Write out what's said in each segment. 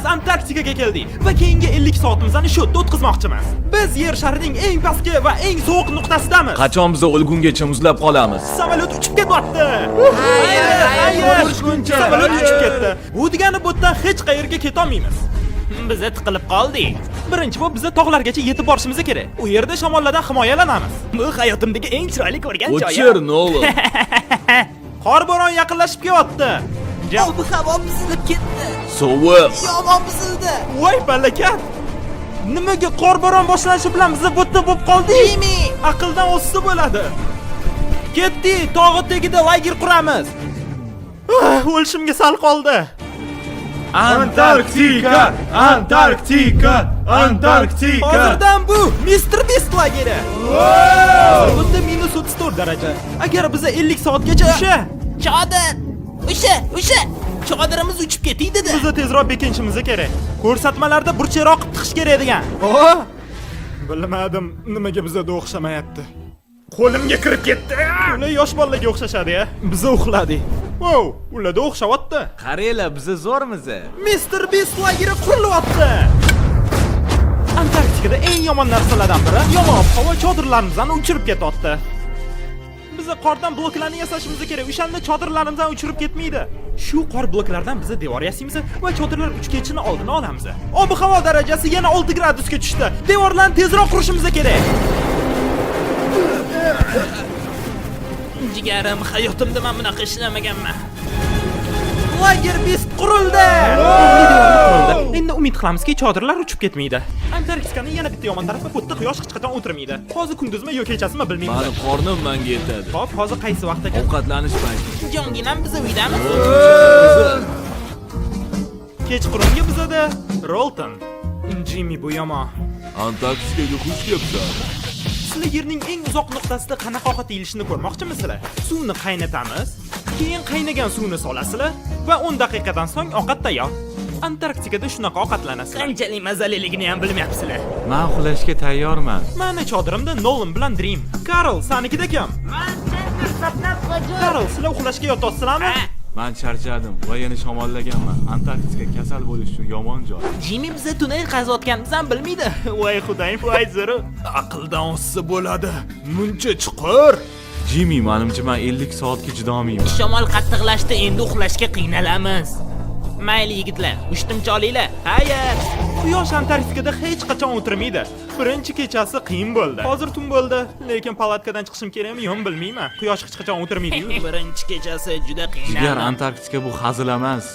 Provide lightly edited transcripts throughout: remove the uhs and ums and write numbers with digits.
Biz Antarktikaga keldik va keyingi 50 soatimizni shu yerda o'tkazmoqchimiz. Biz Yer sharining eng pastki va eng sovuq nuqtasidamiz. Qachon biza o'lgungacha muzlab qolamiz? Samolyot uchib ketyapti. Xayr, Xayr, Urushguncha. Samolyot uchib ketdi. Bu degani bu yerdan hech qayerga ketolmaymiz. Biza tiqilib qoldik. Birinchi bo'lib biza tog'largacha yetib borishimiz kerak. U yerda shamollardan himoyalanamiz. Bu hayotimdagi eng chiroyli ko'rgan O'chir, Nolan. Qor bo'ron yaqinlashib kelyapti. Ob havo buzilib ketdi. Sovuq. Yomon buzildi. Voy balakat! Nimaga qor bo'ron boshlanishi bilan biza bu yerda bo'lib qoldik? Jimmy! Aqldan ozsa bo'ladi. Ketdik, tog'i tagida lager quramiz. Ah, o'lishimga sal qoldi. Antarktika! Antarktika! Antarktika! Hozirdan bu Mr. Beast lageri. Hozir bunda minus 34 daraja. Agar biza 50 soatgacha o'sha Chodir! O'sha, o'sha! Chodirimiz uchib ketdi-da. biza tezroq bekinishimiz kerak. Ko'rsatmalarda burchakroq qilib tiqish kerak degan. Oh! Bilmadim, nimaga bizada o'xshamayapti. Qo'limga kirib ketdi. Ular yosh bolalarga o'xshashadi ya. Biza uxladik. Wow, ularda o'xshavyapti. Qaranglar, biza zo'rmiz. Mr. Beast lageri qurilyapti. Antarktikada eng yomon narsalardan biri yomon ob-havo chodirlarimizni uchirib ketyapti. Biza qordan bloklarni yasashimiz kerak. O'shanda chodirlarimizni uchirib ketmaydi. Shu qor bloklardan biza devor yasaymiz va chodirlar uchib ketishini oldini olamiz. Ob-havo darajasi yana 6 gradusga tushdi. Devorlarni tezroq qurishimiz kerak. Jigarim, hayotimda men bunaqa ishlamaganman. Lager Beast qurildi. Endi devorlar qurildi. Endi umid qilamizki, chodirlar uchib ketmaydi. Antarktikaning yana bitta yomon tarafi bu yerda quyosh hech qachon o'tirmaydi. Hozir kunduzmi yo kechasimi bilmaymiz. Mani qornim menga yetadi. Hop, hozir qaysi vaqt ekan? Ovqatlanish payti. Jonginam biza uydamiz. Kechqurungi bizada Rolton. Jimmy bu yomon. Antarktikaga xush kelibsan. Sizlar yerning eng uzoq nuqtasida qanaqa ovqat yeyilishini ko'rmoqchimisizlar? Suvni qaynatamiz, keyin qaynagan suvni solasizlar va 10 daqiqadan so'ng ovqat tayyor. Antarktikada shunaqa ovqatlanasizlar. Qanchalik mazaliligini ham bilmayapsizlar. Men uxlashga tayyorman. Mani chodirimda Nolan bilan Dream. Karl, sanikida kim? Karl, sizlar uxlashga yotyapsizlarmi? Ha, Men charchadim va yana shamollaganman. Antarktika kasal bo'lish uchun yomon joy. Jimmy biza tunel qaziyotganimiz ham bilmaydi. Voy xudoyim, voy zo'ru. Aqldan ozsa bo'ladi. Muncha chuqur. Jimmy, menimcha men 50 soatga chidolmayman. Shamol qattiqlashdi, endi uxlashga qiynalamiz. Mayli yigitlar, ushtimcha olinglar. Xayr. Quyosh Antarktikada hech qachon o'tirmaydi. Birinchi kechasi qiyin bo'ldi. Hozir tun bo'ldi, lekin palatkadan chiqishim kerakmi, yo'qmi bilmayman. Quyosh hech qachon o'tirmaydi-yu. Birinchi kechasi juda Jigar, qiynaldim. Antarktika bu hazil emas.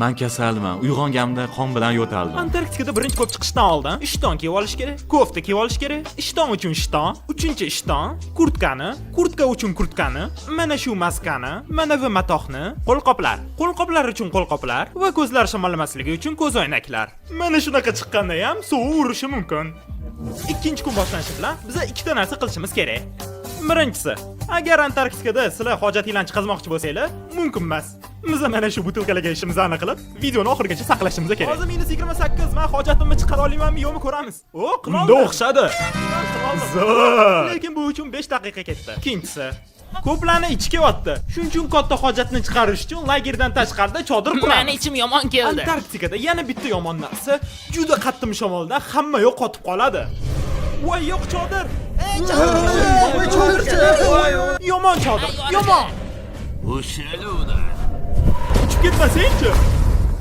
Men kasalman. Uyg'onganimda qon bilan yo'taldim. Antarktikaga birinchi bo'lib chiqishdan oldin ishton kiyib olish kerak, kofta kiyib olish kerak, ishton uchun ishton, uchinchi ishton, kurtkani, kurtka uchun kurtkani, mana shu maskani, mana bu matohni, qo'lqoplar, qo'lqoplar uchun qo'lqoplar va ko'zlar shamollamasligi uchun ko'zoynaklar. Mana shunaqa chiqqanda ham sovuq urishi mumkin. Ikkinchi kun boshlanishi bilan biza ikkita narsa qilishimiz kerak. Birinchisi, agar Antarktikada sizlar hojatinglarni chiqazmoqchi bo'lsanglar, mumkin emas. Biz mana shu butilkalarga ishimizni qilib, videoni oxirigacha saqlashimiz kerak. Hozir minus 28, men hojatimni chiqara olamanmi, yo'qmi ko'ramiz. O, qila Unda o'xshadi. Zo'r. Lekin bu uchun 5 daqiqa ketdi. Ikkinchisi, ko'plarni ichi kelyapti. Shuning uchun katta hojatni chiqarish uchun lagerdan tashqarida chodir Mani quramiz. ichim yomon keldi. Antarktikada yana bitta yomon narsa, juda qattiq shamolda hamma yoq qotib qoladi. Voy yo'q chodir. Voy chodirchi. Yomon chodir, yomon. Uchib ketmasangchi.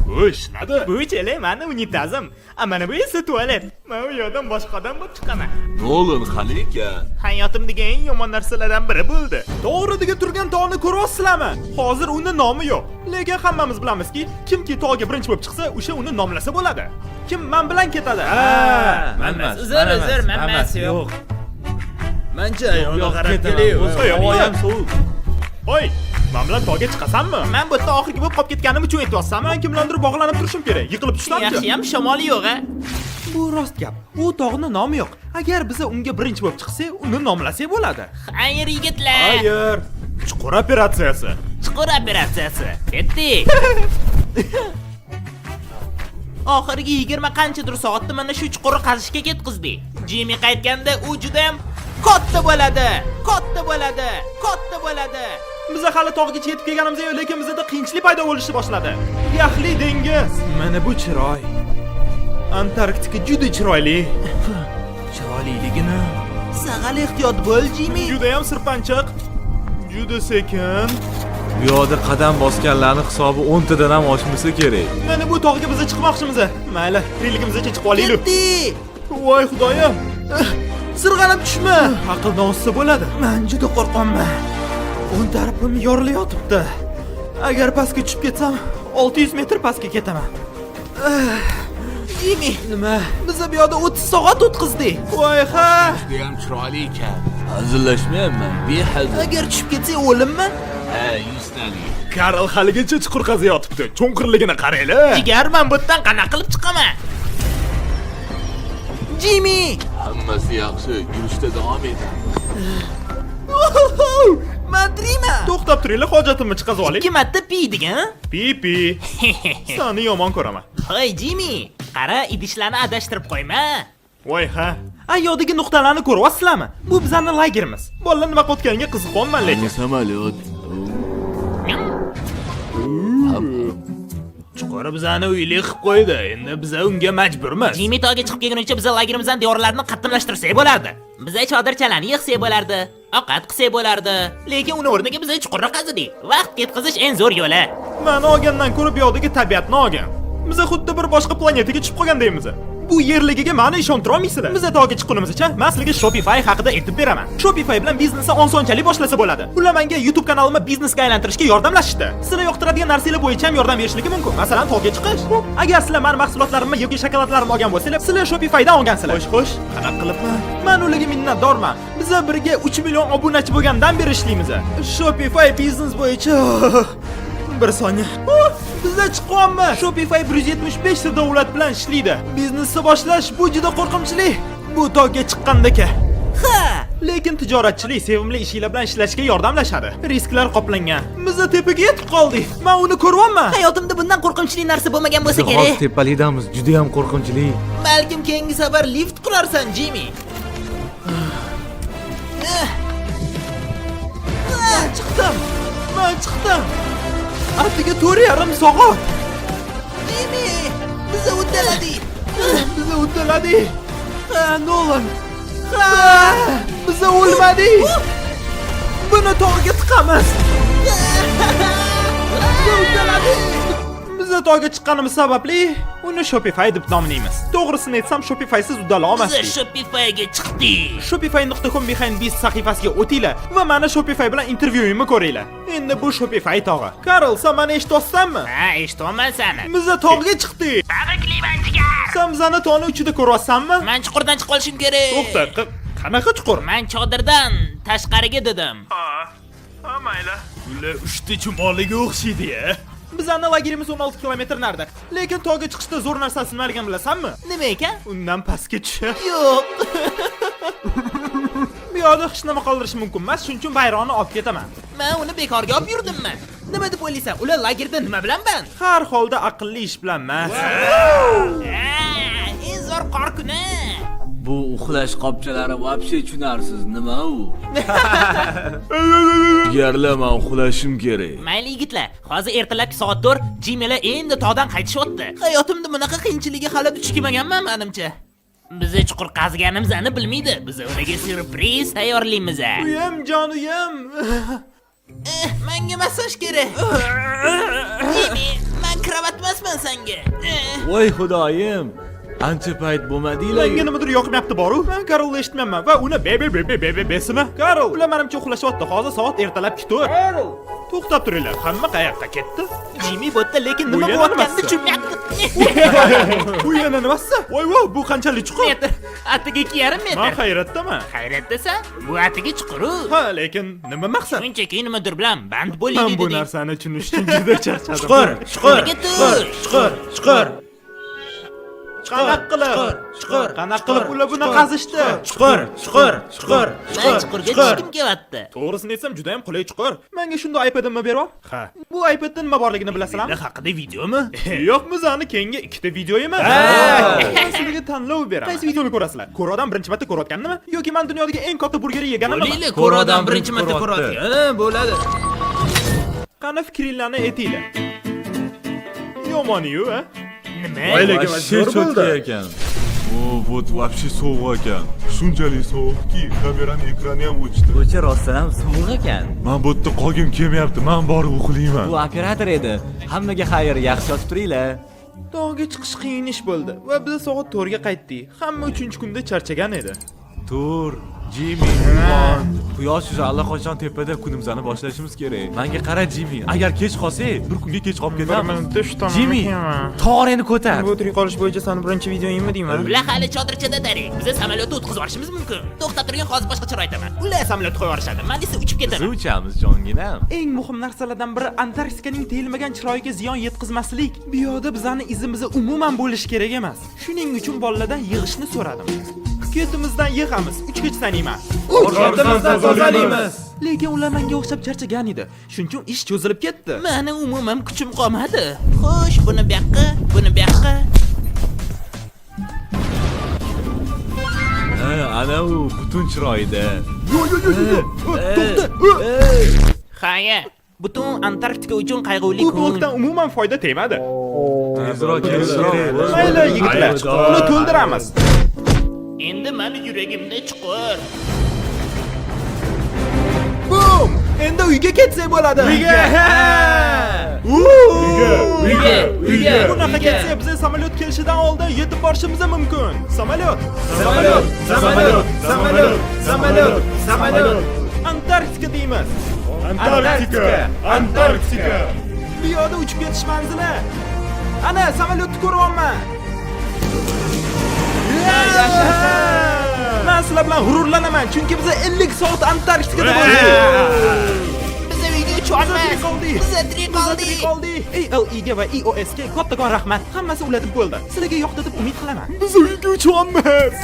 Bu ishladi. Bu chele mani unitazim. A mana bu esa tualet. Men u yerdan boshqa odam bo'lib chiqaman. Nolan hali ekan. Hayotimdagi eng yomon narsalardan biri bo'ldi. To'g'ridiga turgan tog'ni ko'ryapsizlarmi? Hozir uni nomi yo'q. Lekin hammamiz bilamizki, kimki tog'ga birinchi bo'lib chiqsa, o'sha uni nomlasa bo'ladi. Kim men bilan ketadi? Men emas. Uzr, uzr, men emas, yo'q. Mancha Yo'q, ketaman. O'zi havo ham sovuq. Oy, men bilan tog'ga chiqasanmi? Men bu yerda oxirgi bo'lib qolib ketganim uchun aytyapsanmi? Men kimlardir bog'lanib turishim kerak. Yiqilib tushsamchi? Yaxshi ham shamoli yo'q a. Bu rost gap. U tog'ni nomi yo'q. Agar biza unga birinchi bo'lib chiqsak, uni nomlasak bo'ladi. Xayr yigitlar. Xayr. Chuqur operatsiyasi. Chuqur operatsiyasi. Ketdik. Oxirgi 20 qanchadir soatni mana shu chuqurni qazishga ketkizdik. Jimmy qaytganda u juda ham katta bo'ladi. Katta bo'ladi. Katta bo'ladi. Biza hali tog'gacha yetib kelganimiz yo'q, lekin bizda qiyinchilik paydo bo'lishni boshladi. Yaxli dengiz. Mana bu chiroy. Antarktika juda chiroyli. Chiroyliligini. Sag'al ehtiyot bo'l, Jimmy. Juda ham sirpanchiq. Juda sekin. Bu yoqda qadam bosganlarni hisobi 10 tadan ham oshmasa kerak. Mana bu tog'ga biza chiqmoqchimiz. Mayli, tirikligimizgacha chiqib olaylik. Ketdik. Voy xudoyim. Sirg'alib tushma. Aqldan ozsa bo'ladi. Men juda qo'rqonman. O'ng tarafim yorilayotibdi. Agar pastga tushib ketsam, 600 metr pastga ketaman. Jimmy, Nima? biz bu yoqda 30 soat o'tkazdik. Voy ha! Judayam chiroyli ekan. Hazillashmayapman, behazil. Agar tushib ketsak o'limmi? Ha, yuztalik. Karl haligacha chuqur qaziyotibdi. Cho'nqirligini qaranglar. Jigar, men bu yerdan qanaqa qilib chiqaman? Jimmy! Hammasi yaxshi, yurishda davom etamiz. Man tirikman. To'xtab turinglar, hojatimni chiqazib olay. Ikki marta pi degan. Pipi. Seni yomon ko'raman. Hoy Jimmy, qara idishlarni adashtirib qo'yma. Voy ha. Ayodagi nuqtalarni ko'ryapsizlarmi? Bu bizning lagerimiz. Bolalar nima qilayotganiga qiziqyapman lekin. Samolyot. Chuqur bizani uyli qilib qo'ydi. Endi biza unga majburmiz. Jimmy tog'ga chiqib kelgunicha biza lagerimizdan devorlarni qattimlashtirsak bo'lardi. Biza chodirchalarni yig'sak bo'lardi, ovqat qilsak bo'lardi. Lekin uni o'rniga biza chuqurni qazidik. Vaqt ketkazish eng zo'r yo'li. Mani olgandan ko'ra bu yoqdagi tabiatni olgan. Biza xuddi bir boshqa planetaga tushib qolgandaymiz. Bu yerligiga mani ishontira olmaysizlar. Biza tog'ga chiqqunimizcha men sizlarga Shopify haqida aytib beraman. Shopify bilan biznesni osonchalik boshlasa bo'ladi. Ular menga YouTube kanalimni biznesga aylantirishga yordamlashishdi. Sizlar yoqtiradigan narsalar bo'yicha ham yordam berishligi mumkin. Masalan, tog'ga chiqish. Agar sizlar mani mahsulotlarimni yoki shokoladlarimni olgan bo'lsanglar, sizlar Shopifydan olgansizlar. Xo'sh, xo'sh, qanaqa qilibman? Men ularga minnatdorman. Biza birga 3 million obunachi bo'lgandan beri ishlaymiz. Shopify biznes bo'yicha bir soniya. Biza chiqyapmiz. Shopify 175 ta davlat bilan ishlaydi. Biznesni boshlash bu juda qo'rqinchli. Bu tog'ga chiqqandaka. Ha! Lekin tijoratchilik sevimli ishinglar bilan ishlashga yordamlashadi. Risklar qoplangan. Biza tepaga yetib qoldik. Men uni ko'ryapman. Hayotimda bundan qo'rqinchli narsa bo'lmagan bo'lsa Biz hozir kerak. tepalikdamiz, juda ham qo'rqinchli. Balkim keyingi safar lift qurarsan, Jimmy. Men chiqdim. Men chiqdim. Atiga 4,5 soat. Jimmy, biza uddaladik. Biza uddaladik. Ha, Nolan. Ha, biza o'lmadik. Buni tog'ga tiqamiz. Biza uddaladik. Biza tog'ga chiqqanimiz sababli uni Shopify deb nomlaymiz. To'g'risini aytsam, Shopifysiz uddala Biza olmasdik. Shopifyga chiqdik. Shopify.com behind biz sahifasiga o'tinglar va mani Shopify bilan intervyuimni ko'ringlar. Endi bu Shopify tog'i. Karl, sen meni eshityapsanmi? Ha, eshityapman seni. Biza tog'ga chiqdik. Tabriklayman, jigar. Sen bizani tog'ni uchida ko'ryapsanmi? Men chuqurdan chiqib olishim kerak. To'xta, qanaqa chuqur? Men chodirdan tashqariga dedim. Ha, mayli. Ular uchta chumoliga o'xshaydi-ya. Bizani lagerimiz 16 kilometr narida. Lekin tog'ga chiqishda zo'r narsasi nimaligini bilasanmi? Nima ekan? Undan pastga tushish. Yo'q. Bu yoqda hech nima qoldirish mumkin emas, shuning uchun bayroqni olib ketaman. Men uni bekorga olib yurdimmi? Nima deb o'ylaysan? Ular lagerda nima bilan band? Har holda aqlli ish bilan emas. Ha, eng zo'r qor kuni. Bu uxlash qopchalari вообще tushunarsiz. Nima u? Jigarlar, men uxlashim kerak. Mayli yigitlar, hozir ertalabki soat 4, Jimmylar endi tog'dan qaytishyapti. Hayotimda bunaqa qiyinchiligiga hali duch kelmaganman menimcha. Biz chuqur qazganimizni bilmaydi. Biz ularga syurpriz tayyorlaymiz. Uyim, jon uyim. Menga massaj kerak. Jimmy, men kravat emasman senga. Voy xudoyim. Ancha payt bo'lmadinglar. Menga nimadir yoqmayapti boru. Men Karlni eshitmayapman va uni be be be be be be besimi? Karl, ular menimcha uxlashyapti. Hozir soat ertalabki 4. Karl, to'xtab turinglar. Hamma qayoqqa ketdi? Jimmy bu yerda lekin Bu nima yana bo'layotganini nimasi? tushunmayapti. Bu yana nimasi? Voy voy, bu qanchalik chuqur? Metr, atigi 2,5 Men metr. hayratdaman. Hayratdasan? Bu atigi chuqur-u. Ha, lekin nima maqsad? Shunchaki nimadir bilan band bo'laylik Men bu dedik. narsani tushunish uchun juda charchadim. Chuqur, chuqur, Nimaga tush? chuqur, chuqur. Qanaqa qilib? Chuqur, Qanaqa qilib ular buni qazishdi? Chuqur, chuqur, chuqur, Men chuqurga tushgim kelyapti. To'g'risini aytsam, juda ham qulay chuqur. Menga shunda iPadimni berib. Ha. Bu iPadda nima borligini bilasizlarmi? haqida videomi? Yo'q, bizani keyingi ikkita video emas. Men sizlarga tanlov beraman. Qaysi videoni ko'rasizlar? Ko'rodan birinchi marta ko'rayotganimmi yoki men dunyodagi eng katta burgerni yeganimmi? Bo'linglar, Ko'rodan ko'rodan birinchi marta ko'ryapti. ko'ryapti. Ha, bo'ladi. Qani fikringlarni aytinglar. Yomoni-yu, a? Nima? Voy, lekin Вообще zo'r bo'ldi. чётко ekan. O, вот вообще sovuq ekan. Shunchalik sovuqki, kamerani ekrani ham o'chdi. Ko'cha rostdan ham sovuq ekan. Man bu yerda qolgim kelmayapti. Man borib uxlayman. Bu operator edi. Hammaga xayr, yaxshi yotib turinglar. Tog'ga chiqish qiyin ish bo'ldi va biz soat 4 ga qaytdik. Hamma 3-kunda charchagan edi. Tur, Jimmy, uyg'on. Quyosh уже allaqachon tepada, kunimizni boshlashimiz kerak. Menga qara, Jimmy, agar kech qolsak, bir kunga kech qolib ketamiz. Jimmy, tog'orangni ko'tar. Bu tirik qolish bo'yicha sani birinchi videoyingmi deyman? Ular hali chodirchada daring. Biza samolyotda o'tkazib yuborishimiz mumkin. To'xtab turing, hozir boshqacha aytaman. Ular samolyotga qo'yib yuborishadi. Men esa uchib Biz ketaman. uchamiz, jonginam. Eng muhim narsalardan biri Antarktikaning tegilmagan chiroyiga ziyon yetkazmaslik. Bu yoqda bizani izimiz umuman bo'lishi kerak emas. Shuning uchun bolalardan yig'ishni so'radim. Ketimizdan yig'amiz, 3 gacha sanayman. Ketimizdan tozalaymiz. Lekin ular menga o'xshab charchagan edi. Shuning uchun ish cho'zilib ketdi. Mani umuman kuchim qolmadi. Xo'sh, buni bu yoqqa, buni bu yoqqa. Ha, ana u butun chiroyida. To'xta. Xaya, butun Antarktika uchun qayg'uli Bu kun. blokdan umuman foyda tegmadi. Tezroq kelish kerak. Mayli yigitlar, uni to'ldiramiz. Endi mani yuragimda chuqur. Bum! Endi uyga ketsak bo'ladi. Uyga! Uyga, Uyga, uyga, Bunaqa uyga. ketsak biz samolyot kelishidan oldin yetib borishimiz mumkin. Samolyot, Samolyot, samolyot, samolyot, samolyot, samolyot. Antarktika deymiz. Antarktika, Antarktika. Bu yoqda uchib ketish manzili. Ana, samolyotni ko'ryapman. Men sizlar bilan g'ururlanaman, chunki biz 50 soat Antarktikada bo'ldik. Biz uyga Biz ucholmaymiz. tirik qoldik. Biz tirik Biz tirik qoldik. qoldik. ALE ga va EOS ga kattakon rahmat. Hammasi ulatib bo'ldi. Sizlarga yoqdi deb umid qilaman. Biz uyga uchyapmiz.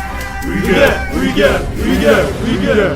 Uyga, uyga, uyga, uyga.